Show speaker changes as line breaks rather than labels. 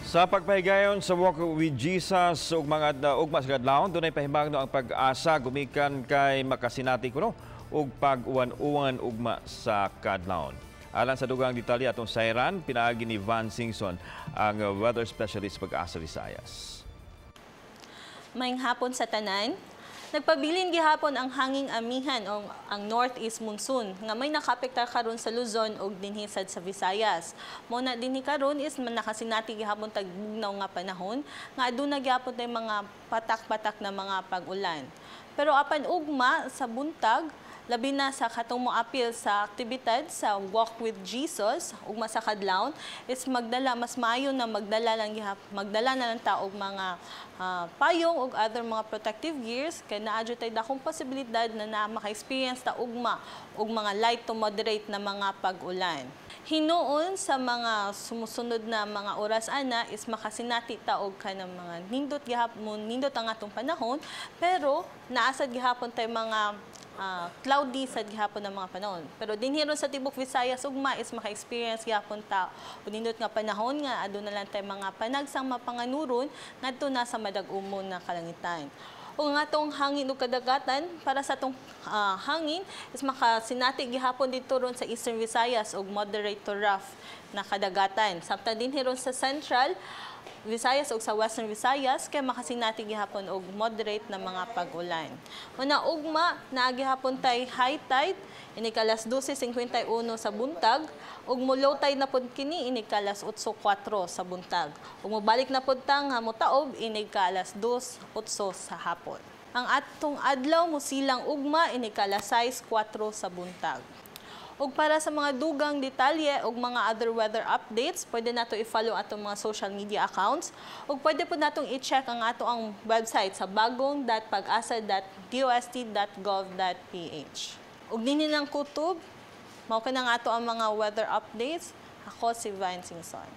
Sa pagpahigayon sa Walk with Jesus ug mga ugma sa kadlawon, dunay pahimangno ang Pag-asa gumikan kay makasinati kuno og pag-uwan-uwan ugma sa kadlawon. Alang sa dugang detalye, atong sayran pinaagi ni Van Singson, ang weather specialist, Pag-asa Visayas.
Maayong hapon sa tanan. Nagpabilin gihapon ang hanging amihan o ang northeast monsoon nga may nakaapektar karon sa Luzon ug dinhi sad sa Visayas. Mao na dinhi karon is nakasinati gihapon tag bugnaw nga panahon nga aduna gihapon tay mga patak-patak na mga pag-ulan. Pero apan ugma sa buntag, labi na sa katong moapil sa aktibidad sa Walk with Jesus ugma sa kadlawon, is magdala, mas maayo na magdala lang gihap magdala na lang ta og mga payong ug other mga protective gears kay naa jud tay dakong posibilidad na maka-experience ta ugma og mga light to moderate na mga pag-ulan. Hinuon sa mga sumusunod na mga oras ana is makasinati ta og kanang mga nindot gihapon, nindot ang atong panahon, pero naa sad gihapon tay mga cloudy sad gihapon ng mga panahon. Pero dinhi ron sa tibok Visayas ugma is maka-experience gihapon ta og nindot nga panahon nga aduna lang tay mga panagsang mapanganuron ngadto na sa madag-umon na kalangitan. Ug ang atong hangin ug kadagatan, para sa atong hangin is makasinati gihapon dito ron sa Eastern Visayas og moderate to rough na kadagatan. Samtang dinhi ron sa Central Visayas ug sa Western Visayas kay makasinati gihapon og moderate na mga pag-ulan. Una ugma naa gihapon tay high tide inig alas 12:51 sa buntag ug mo low tide na pod kini inig alas 8:04 sa buntag. Ug mobalik na pod ta nga motaob inig alas 2:08 sa hapon. Ang atong adlaw mosilang ugma inig alas 6:04 sa buntag. Ug para sa mga dugang detalye ug mga other weather updates, pwede nato i-follow atong mga social media accounts ug pwede po natong i-check ang ato ang website sa bagong.pagasa.dost.gov.ph. Ug dinhi ng kutob, mao kanang ato ang mga weather updates. Ako si Vine Singson.